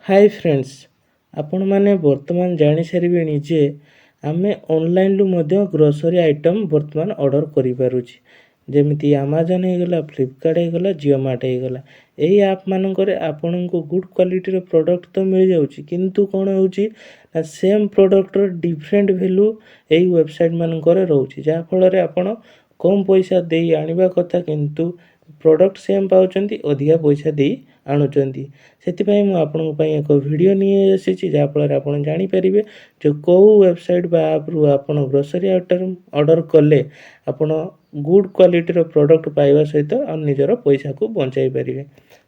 High friends, ଆପଣମାନେ ବର୍ତ୍ତମାନ ଜାଣିସାରିବେଣି ଯେ ଆମେ ଅନଲାଇନ୍ରୁ ମଧ୍ୟ ଗ୍ରୋସରୀ ଆଇଟମ୍ ବର୍ତ୍ତମାନ ଅର୍ଡ଼ର୍ କରିପାରୁଛି। ଯେମିତି ଆମାଜନ୍ ହେଇଗଲା, ଫ୍ଲିପକାର୍ଟ ହେଇଗଲା, ଜିଓ ମାର୍ଟ ହେଇଗଲା। ଏହି ଆପ୍ ମାନଙ୍କରେ ଆପଣଙ୍କୁ ଗୁଡ଼୍ କ୍ୱାଲିଟିର ପ୍ରଡ଼କ୍ଟ ତ ମିଳିଯାଉଛି, କିନ୍ତୁ କ'ଣ ହେଉଛି ନା ସେମ୍ ପ୍ରଡ଼କ୍ଟର ଡିଫରେଣ୍ଟ ଭ୍ୟାଲୁ ଏହି ୱେବସାଇଟ୍ ମାନଙ୍କରେ ରହୁଛି, ଯାହାଫଳରେ ଆପଣ କମ୍ ପଇସା ଦେଇ ଆଣିବା କଥା କିନ୍ତୁ ପ୍ରଡ଼କ୍ଟ ସେମ୍ ପାଉଛନ୍ତି, ଅଧିକା ପଇସା ଦେଇ ଆଣୁଛନ୍ତି। ସେଥିପାଇଁ ମୁଁ ଆପଣଙ୍କ ପାଇଁ ଏକ ଭିଡ଼ିଓ ନେଇ ଆସିଛି, ଯାହାଫଳରେ ଆପଣ ଜାଣିପାରିବେ ଯେ କେଉଁ ୱେବସାଇଟ୍ ବା ଆପ୍ରୁ ଆପଣ ଗ୍ରୋସରୀ ଆଇଟମ୍ ଅର୍ଡ଼ର୍ କଲେ ଆପଣ ଗୁଡ଼୍ କ୍ୱାଲିଟିର ପ୍ରଡ଼କ୍ଟ ପାଇବା ସହିତ ଆଉ ନିଜର ପଇସାକୁ ବଞ୍ଚାଇ ପାରିବେ।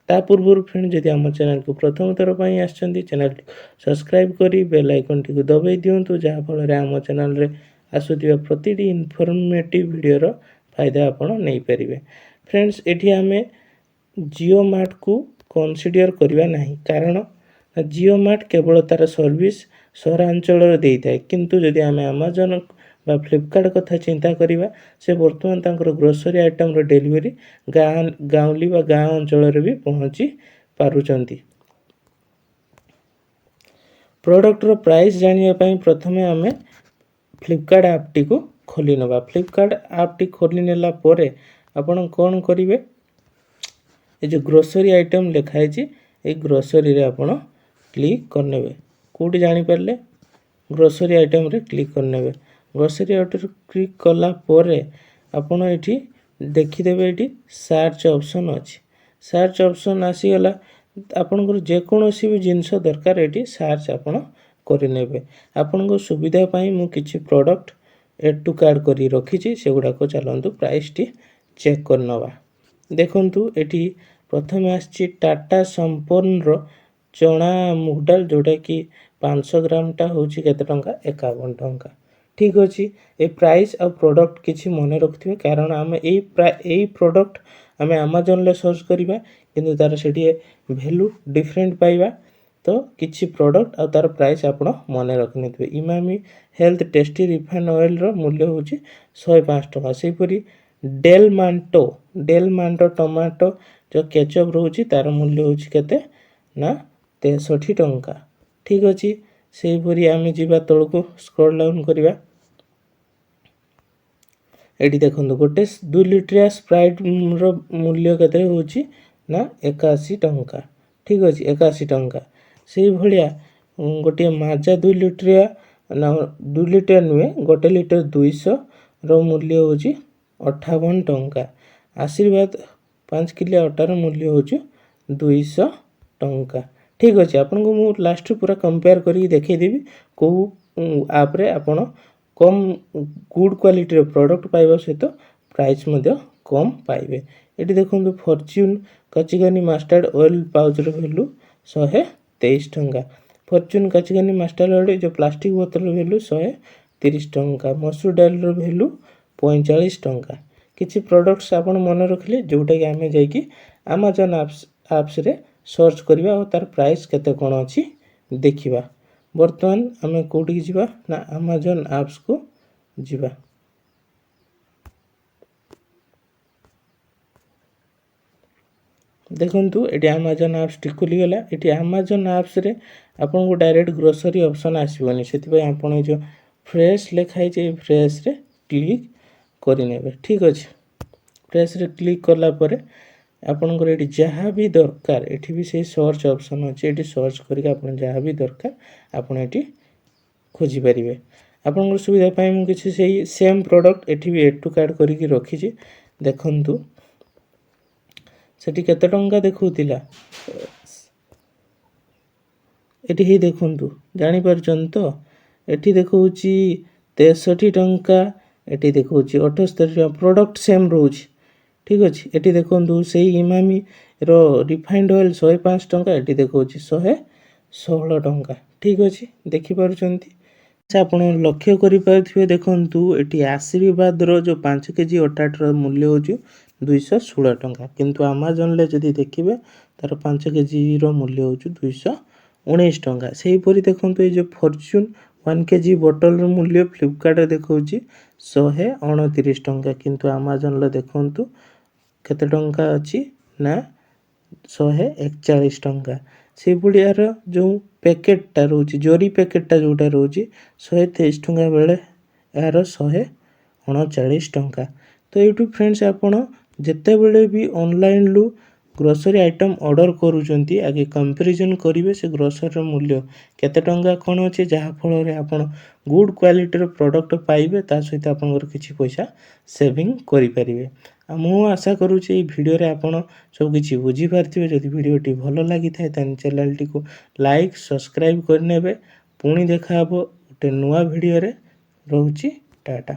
ତା ପୂର୍ବରୁ ଫ୍ରେଣ୍ଡ, ଯଦି ଆମ ଚ୍ୟାନେଲକୁ ପ୍ରଥମ ଥର ପାଇଁ ଆସିଛନ୍ତି, ଚ୍ୟାନେଲଟି ସବସ୍କ୍ରାଇବ୍ କରି ବେଲ୍ ଆଇକନ୍ଟିକୁ ଦବାଇ ଦିଅନ୍ତୁ, ଯାହାଫଳରେ ଆମ ଚ୍ୟାନେଲରେ ଆସୁଥିବା ପ୍ରତିଟି ଇନଫର୍ମେଟିଭ୍ ଭିଡ଼ିଓର ଫାଇଦା ଆପଣ ନେଇପାରିବେ। ଫ୍ରେଣ୍ଡସ୍, ଏଠି ଆମେ ଜିଓ ମାର୍ଟକୁ କନସିଡ଼ିଅର୍ କରିବା ନାହିଁ, କାରଣ ଜିଓ ମାର୍ଟ କେବଳ ତା'ର ସର୍ଭିସ୍ ସହରାଞ୍ଚଳରେ ଦେଇଥାଏ। କିନ୍ତୁ ଯଦି ଆମେ ଆମାଜନ୍ ବା ଫ୍ଲିପକାର୍ଟ କଥା ଚିନ୍ତା କରିବା, ସେ ବର୍ତ୍ତମାନ ତାଙ୍କର ଗ୍ରୋସରୀ ଆଇଟମ୍ର ଡେଲିଭରି ଗାଁ ଗାଉଁଲି ବା ଗାଁ ଅଞ୍ଚଳରେ ବି ପହଞ୍ଚି ପାରୁଛନ୍ତି। ପ୍ରଡ଼କ୍ଟର ପ୍ରାଇସ୍ ଜାଣିବା ପାଇଁ ପ୍ରଥମେ ଆମେ ଫ୍ଲିପକାର୍ଟ ଆପ୍ଟିକୁ ଖୋଲି ନେବା। ଫ୍ଲିପକାର୍ଟ ଆପ୍ଟି ଖୋଲି ନେଲା ପରେ ଆପଣ କ'ଣ କରିବେ? ଏ ଯେଉଁ ଗ୍ରୋସରୀ ଆଇଟମ୍ ଲେଖା ହେଇଛି, ଏଇ ଗ୍ରୋସରୀରେ ଆପଣ କ୍ଲିକ୍ କରିନେବେ। କେଉଁଠି ଜାଣିପାରିଲେ? ଗ୍ରୋସରୀ ଆଇଟମ୍ରେ କ୍ଲିକ୍ କରିନେବେ। ଗ୍ରୋସରୀ ଆଇଟମ୍ରେ କ୍ଲିକ୍ କଲା ପରେ ଆପଣ ଏଠି ଦେଖିଦେବେ, ଏଠି ସର୍ଚ୍ଚ ଅପସନ୍ ଅଛି। ସର୍ଚ୍ଚ ଅପସନ୍ ଆସିଗଲା। ଆପଣଙ୍କର ଯେକୌଣସି ବି ଜିନିଷ ଦରକାର, ଏଠି ସର୍ଚ୍ଚ ଆପଣ କରିନେବେ। ଆପଣଙ୍କ ସୁବିଧା ପାଇଁ ମୁଁ କିଛି ପ୍ରଡ଼କ୍ଟ ଏଡ୍ ଟୁ କାର୍ଟ କରି ରଖିଛି। ସେଗୁଡ଼ାକ ଚାଲନ୍ତୁ ପ୍ରାଇସ୍ଟି ଚେକ୍ କରିନେବା। ଦେଖନ୍ତୁ, ଏଠି ପ୍ରଥମେ ଆସିଛି ଟାଟା ସମ୍ପନ୍ନର ଚଣା ମୁଗ ଡାଲ, ଯେଉଁଟାକି 500 ଗ୍ରାମଟା ହେଉଛି କେତେ ଟଙ୍କା? 51 ଟଙ୍କା। ଠିକ୍ ଅଛି। ଏ ପ୍ରାଇସ୍ ଆଉ ପ୍ରଡ଼କ୍ଟ କିଛି ମନେ ରଖିଥିବେ, କାରଣ ଆମେ ଏଇ ପ୍ରଡ଼କ୍ଟ ଆମେ ଆମାଜନରେ ସର୍ଚ୍ଚ କରିବା, କିନ୍ତୁ ତା'ର ସେଠି ଭ୍ୟାଲୁ ଡିଫରେଣ୍ଟ ପାଇବା। ତ କିଛି ପ୍ରଡ଼କ୍ଟ ଆଉ ତା'ର ପ୍ରାଇସ୍ ଆପଣ ମନେ ରଖିନେଇଥିବେ। ଇମାମି ହେଲ୍ଥ ଟେଷ୍ଟି ରିଫାଇଣ୍ଡ ଅଏଲ୍ର ମୂଲ୍ୟ ହେଉଛି 105 ଟଙ୍କା। ସେହିପରି ଡେଲ୍ ମାଣ୍ଟୋ ଟମାଟୋ ଯେଉଁ କେଚଅପ୍ ରହୁଛି, ତା'ର ମୂଲ୍ୟ ହେଉଛି କେତେ ନା 63 ଟଙ୍କା। ଠିକ୍ ଅଛି। ସେହିପରି ଆମେ ଯିବା ତଳକୁ, ସ୍କ୍ରୋଲ୍ ଡାଉନ୍ କରିବା। ଏଠି ଦେଖନ୍ତୁ, ଗୋଟେ 2 ଲିଟରିଆ ସ୍ପ୍ରାଇଟ୍ର ମୂଲ୍ୟ କେତେ ହେଉଛି ନା 81 ଟଙ୍କା। ଠିକ୍ ଅଛି, 81 ଟଙ୍କା। ସେଇଭଳିଆ ଗୋଟିଏ ମାଜା 2 ଲିଟରିଆ, ନା, 2 ଲିଟର ନୁହେଁ, 1 ଲିଟର 200ର ମୂଲ୍ୟ ହେଉଛି 58 ଟଙ୍କା। ଆଶୀର୍ବାଦ 5 କିଲିଆ ଅଟାର ମୂଲ୍ୟ ହେଉଛି 200 ଟଙ୍କା। ଠିକ୍ ଅଛି। ଆପଣଙ୍କୁ ମୁଁ ଲାଷ୍ଟରେ ପୁରା କମ୍ପେୟାର କରିକି ଦେଖେଇଦେବି କେଉଁ ଆପ୍ରେ ଆପଣ କମ୍ ଗୁଡ଼୍ କ୍ୱାଲିଟିର ପ୍ରଡ଼କ୍ଟ ପାଇବା ସହିତ ପ୍ରାଇସ୍ ମଧ୍ୟ କମ୍ ପାଇବେ। ଏଠି ଦେଖନ୍ତୁ, ଫର୍ଚ୍ୟୁନ୍ କଚିକାନି ମାଷ୍ଟାର୍ଡ଼ ଅଏଲ୍ ପାଉଚ୍ର ଭ୍ୟାଲୁ 123 ଟଙ୍କା। ଫର୍ଚ୍ୟୁନ୍ କଚିକାନି ମାଷ୍ଟାର୍ଡ଼ ଅଏଲ୍ ଯେଉଁ ପ୍ଲାଷ୍ଟିକ୍ ବୋତଲର ଭ୍ୟାଲୁ 130 ଟଙ୍କା। ମସୁର ଡାଲିର ଭ୍ୟାଲୁ 45 ଟଙ୍କା। କିଛି ପ୍ରଡ଼କ୍ଟସ୍ ଆପଣ ମନେ ରଖିଲେ, ଯେଉଁଟାକି ଆମେ ଯାଇକି ଆମାଜନ୍ ଆପ୍ସରେ ସର୍ଚ୍ଚ କରିବା ଆଉ ତା'ର ପ୍ରାଇସ୍ କେତେ କ'ଣ ଅଛି ଦେଖିବା। ବର୍ତ୍ତମାନ ଆମେ କେଉଁଠିକି ଯିବା ନା ଆମାଜନ୍ ଆପ୍ସକୁ ଯିବା। ଦେଖନ୍ତୁ, ଏଠି ଆମାଜନ୍ ଆପ୍ସଟି ଖୋଲିଗଲା। ଏଠି ଆମାଜନ୍ ଆପ୍ସରେ ଆପଣଙ୍କୁ ଡାଇରେକ୍ଟ ଗ୍ରୋସରୀ ଅପସନ୍ ଆସିବନି। ସେଥିପାଇଁ ଆପଣ ଏ ଯେଉଁ ଫ୍ରେଶ୍ ଲେଖା ହେଇଛି, ଏଇ ଫ୍ରେଶ୍ରେ କ୍ଲିକ୍ କରିନେବେ। ଠିକ୍ ଅଛି। ଫ୍ରେଶ୍ରେ କ୍ଲିକ୍ କଲା ପରେ ଆପଣଙ୍କର ଏଠି ଯାହା ବି ଦରକାର, ଏଠି ବି ସେଇ ସର୍ଚ୍ଚ ଅପସନ୍ ଅଛି। ଏଠି ସର୍ଚ୍ଚ କରିକି ଆପଣ ଯାହା ବି ଦରକାର, ଆପଣ ଏଠି ଖୋଜିପାରିବେ। ଆପଣଙ୍କର ସୁବିଧା ପାଇଁ ମୁଁ କିଛି ସେଇ ସେମ୍ ପ୍ରଡ଼କ୍ଟ ଏଠି ବି ଏଡ୍ ଟୁ କାର୍ଟ କରିକି ରଖିଛି। ଦେଖନ୍ତୁ, ସେଠି କେତେ ଟଙ୍କା ଦେଖାଉଥିଲା? ଏଠି ହିଁ ଦେଖନ୍ତୁ, ଜାଣିପାରୁଛନ୍ତି ତ? ଏଠି ଦେଖାଉଛି 63 ଟଙ୍କା, ଏଠି ଦେଖାଉଛି 78 ଟଙ୍କା। ପ୍ରଡ଼କ୍ଟ ସେମ୍ ରହୁଛି। ଠିକ୍ ଅଛି। ଏଠି ଦେଖନ୍ତୁ, ସେଇ ଇମାମିର ରିଫାଇଣ୍ଡ ଅଏଲ୍ 105 ଟଙ୍କା, ଏଠି ଦେଖାଉଛି 116 ଟଙ୍କା। ଠିକ୍ ଅଛି, ଦେଖିପାରୁଛନ୍ତି? ଆପଣ ଲକ୍ଷ୍ୟ କରିପାରୁଥିବେ, ଦେଖନ୍ତୁ, ଏଠି ଆଶୀର୍ବାଦର ଯେଉଁ 5 କେଜି ଅଟାଟିର ମୂଲ୍ୟ ହେଉଛି 216 ଟଙ୍କା, କିନ୍ତୁ ଆମାଜନରେ ଯଦି ଦେଖିବେ, ତା'ର 5 କେଜିର ମୂଲ୍ୟ ହେଉଛି 219 ଟଙ୍କା। ସେହିପରି ଦେଖନ୍ତୁ, ଏଇ ଯେଉଁ ଫର୍ଚ୍ୟୁନ୍ 1 କେଜି ବୋଟଲର ମୂଲ୍ୟ ଫ୍ଲିପକାର୍ଟରେ ଦେଖାଉଛି 129 ଟଙ୍କା, କିନ୍ତୁ ଆମାଜନରେ ଦେଖନ୍ତୁ କେତେ ଟଙ୍କା ଅଛି ନା 141 ଟଙ୍କା। ସେହିଭଳି ଏହାର ଯେଉଁ ପ୍ୟାକେଟ୍ଟା ରହୁଛି, ଜରି ପ୍ୟାକେଟ୍ଟା ଯେଉଁଟା ରହୁଛି, 123 ଟଙ୍କା ବେଳେ ଏହାର 139 ଟଙ୍କା। ତ ଏଇଠୁ ଫ୍ରେଣ୍ଡସ୍, ଆପଣ ଯେତେବେଳେ ବି ଅନଲାଇନ୍ରୁ ଗ୍ରୋସରୀ ଆଇଟମ୍ ଅର୍ଡ଼ର କରୁଛନ୍ତି, ଆଗେ କମ୍ପାରିଜନ୍ କରିବେ ସେ ଗ୍ରୋସରୀର ମୂଲ୍ୟ କେତେ ଟଙ୍କା କ'ଣ ଅଛି, ଯାହାଫଳରେ ଆପଣ ଗୁଡ଼୍ କ୍ୱାଲିଟିର ପ୍ରଡ଼କ୍ଟ ପାଇବେ, ତା ସହିତ ଆପଣଙ୍କର କିଛି ପଇସା ସେଭିଂ କରିପାରିବେ। ଆଉ ମୁଁ ଆଶା କରୁଛି ଏଇ ଭିଡ଼ିଓରେ ଆପଣ ସବୁ କିଛି ବୁଝିପାରିଥିବେ। ଯଦି ଭିଡ଼ିଓଟି ଭଲ ଲାଗିଥାଏ, ତାହେଲେ ଚ୍ୟାନେଲଟିକୁ ଲାଇକ୍, ସବସ୍କ୍ରାଇବ୍ କରିନେବେ। ପୁଣି ଦେଖାହେବ ଗୋଟେ ନୂଆ ଭିଡ଼ିଓରେ। ରହୁଛି, ଟାଟା।